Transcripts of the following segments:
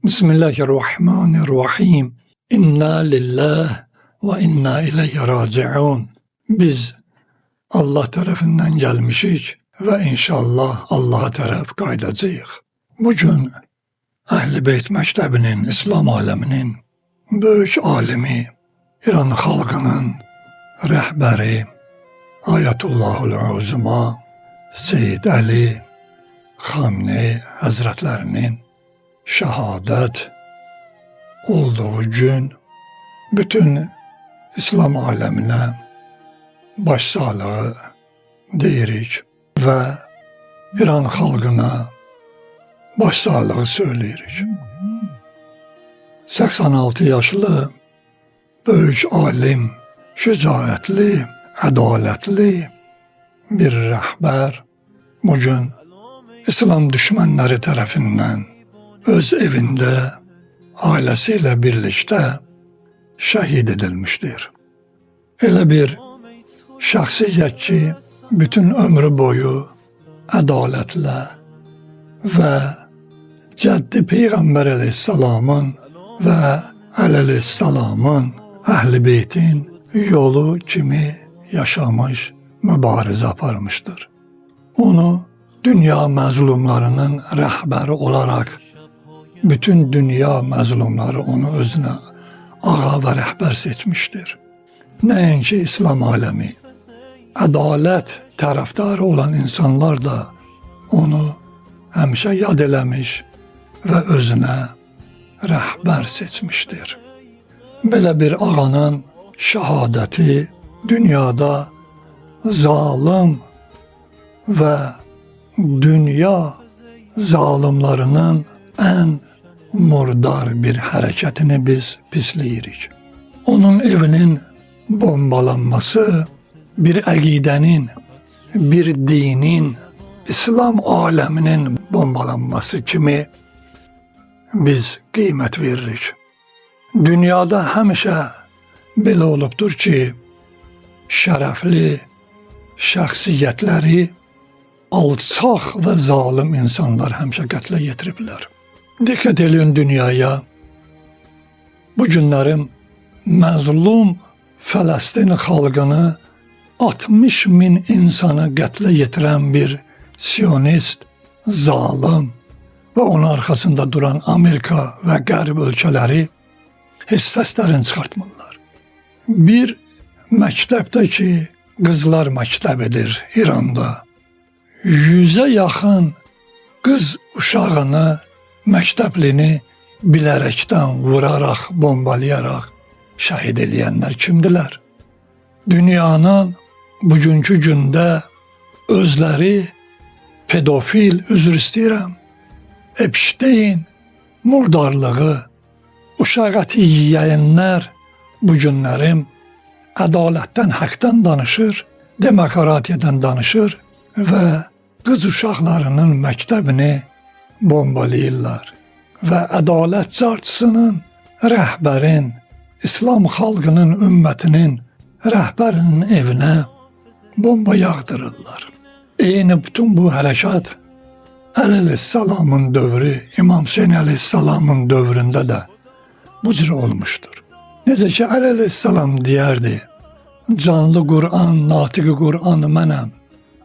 Bismillahirrahmanirrahim. İnna lillah ve inna ileyhi raciun. Biz Allah tərəfindən gəlmişik və inşallah Allaha tərəf qayıdacağıq. Bugün Əhl-i Beyt məktəbinin, İslam aləminin böyük alimi, İran xalqının rəhbəri Ayetullahul Uzma Seyyid Əli Xamney Həzrətlərinin şəhadət olduğu gün bütün İslam aləminə başsağlığı deyirik və İran xalqına başsağlığı söyləyirik. 86 yaşlı böyük alim, şücaətli, ədalətli bir rəhbər bugün İslam düşmənləri tərəfindən öz evində ailəsiyle birlikdə şəhid edilmişdir. Elə bir şəxsiyyət ki, bütün ömrü boyu ədalətlə və cəddi Peyğəmbər əleyhissalamın və Əli əleyhissalamın, Əhl-i Beytin yolu kimi yaşamış, mübarizə aparmışdır. Onu dünya məzlumlarının rəhbəri olaraq bütün dünya məzlumları onu özünə ağa və rəhbər seçmişdir. Nəinki İslam aləmi, ədalət tərəfdarı olan insanlar da onu həmişə yad eləmiş və özünə rəhbər seçmişdir. Belə bir ağanın şəhadəti dünyada zalım və dünya zalimlarının ən murdar bir hərəkətini biz pisləyirik. Onun evinin bombalanması bir əqidənin, bir dinin, İslam aləminin bombalanması kimi biz qiymət veririk. Dünyada həmişə belə olubdur ki, şərəfli şəxsiyyətləri alçaq və zalim insanlar həmişə qətlə yetiriblər. Diqqət eləyin dünyaya. Bu günlərim məzlum Fələstin xalqını 60 min insanı qətlə yetirən bir sionist, zalım və onun arxasında duran Amerika və Qərb ölkələri heç səslərini çıxartmırlar. Bir məktəbdə ki, qızlar məktəbidir İranda, 100-ə yaxın qız uşağını, məktəblini bilərəkdən vuraraq, bombalayaraq şəhid eləyənlər kimdilər? Dünyanın bugünkü gündə özləri pedofil, üzr istəyirəm, Epstein murdarlığı, uşaq əti yeyənlər bu günlərim ədalətdən, haqdan danışır, demokratiyadan danışır və qız uşaqlarının məktəbini bombalayırlar və ədalət carçısının, rəhbərin, İslam xalqının, ümmətinin rəhbərinin evinə bomba yağdırırlar. Eyni bütün bu hərəkat Əli əleyhissalamın dövrü, İmam Hüseyin əleyhissalamın dövründə də bu cür olmuşdur. Necə ki Əli əleyhissalam deyərdi, canlı Qur'an, natiqi Qur'an mənəm.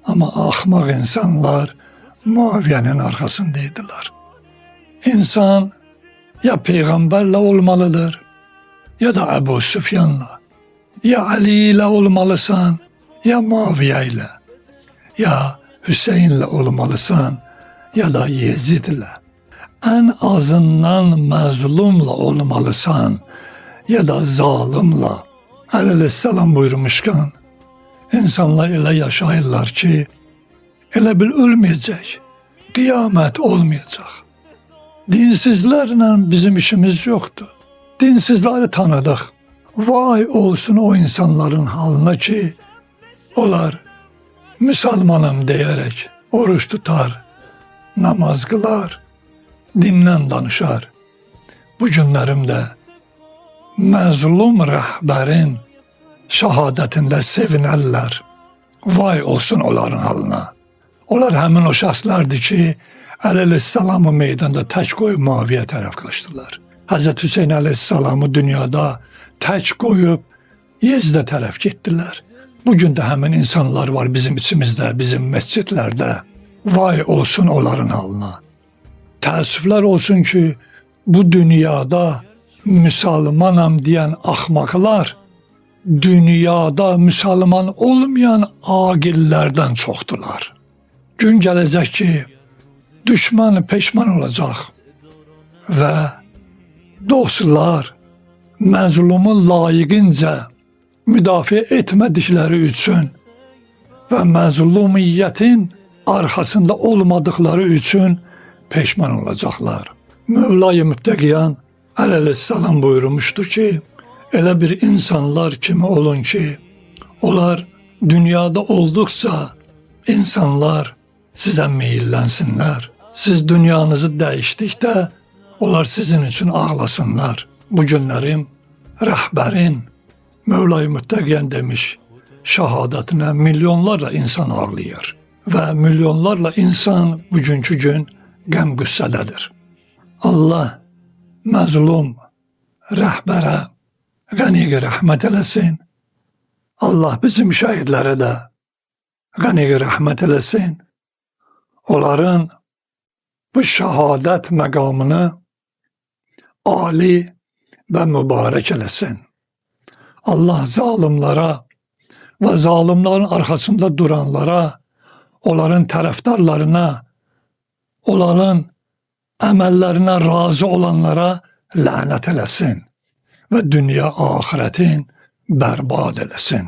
Amma axmaq insanlar Muaviyyənin arxasındaydılar. İnsan ya peyğəmbərlə olmalıdır, ya da Əbu Süfyanla. Ya Ali ilə olmalısan, ya Muaviyə ilə, ya Hüseyinlə olmalısan, ya da Yezidlə. Ən azından məzlumla olmalısan, ya da zalimla. Əli əleyhissalam buyurmuşkan, insanlar elə yaşayırlar ki, elə bil ölməyəcək, qiyamət olmayacaq. Dinsizlərlə bizim işimiz yoxdur. Dinsizləri tanıdıq. Vay olsun o insanların halına ki, onlar Müslümanım deyərək oruç tutar, namaz qılar, dindən danışar. Bu günlərimdə məzlum rəhbərin şəhadətində sevinərlər. Vay olsun onların halına. Onlar həmin o şəxslərdir ki, Əli əleyhissalamı meydanda tək qoyub Muaviyə tərəf qaçdılar. Həzrət Hüseyn əleyhissalamı dünyada tək qoyub Yezdə tərəf getdilər. Bugün də həmin insanlar var bizim içimizdə, bizim məscidlərdə. Vay olsun onların halına. Təəssüflər olsun ki, bu dünyada müsəlmanam deyən axmaqlar dünyada müsəlman olmayan aqillərdən çoxdular. Gün gələcək ki, düşmən peşman olacaq və dostlar məzlumu layiqincə müdafiə etmədikləri üçün və məzlumiyyətin arxasında olmadıkları üçün peşman olacaqlar. Mövla-i Müttəqiyan əleyhissalam buyurmuşdu ki, elə bir insanlar kimi olun ki, onlar dünyada olduqca insanlar sizə meyillənsinlər. Siz dünyanızı dəyişdikdə onlar sizin üçün ağlasınlar. Bu günlərim rəhbərin Mövla-i Müttəqiyan demiş, şəhadətinə milyonlarla insan ağlayır və milyonlarla insan bugünkü gün qəm qüssədədir. Allah məzlum rəhbərə qəniqi rəhmət eləsin. Allah bizim şəhidlərə də qəniqi rəhmət eləsin. Onların bu şəhadət məqamını ali və mübarək eləsin. Allah zalimlara və zalimların arxasında duranlara, onların tərəfdarlarına, onların əməllərinə razı olanlara lənət eləsin və dünya axirətin bərbad eləsin.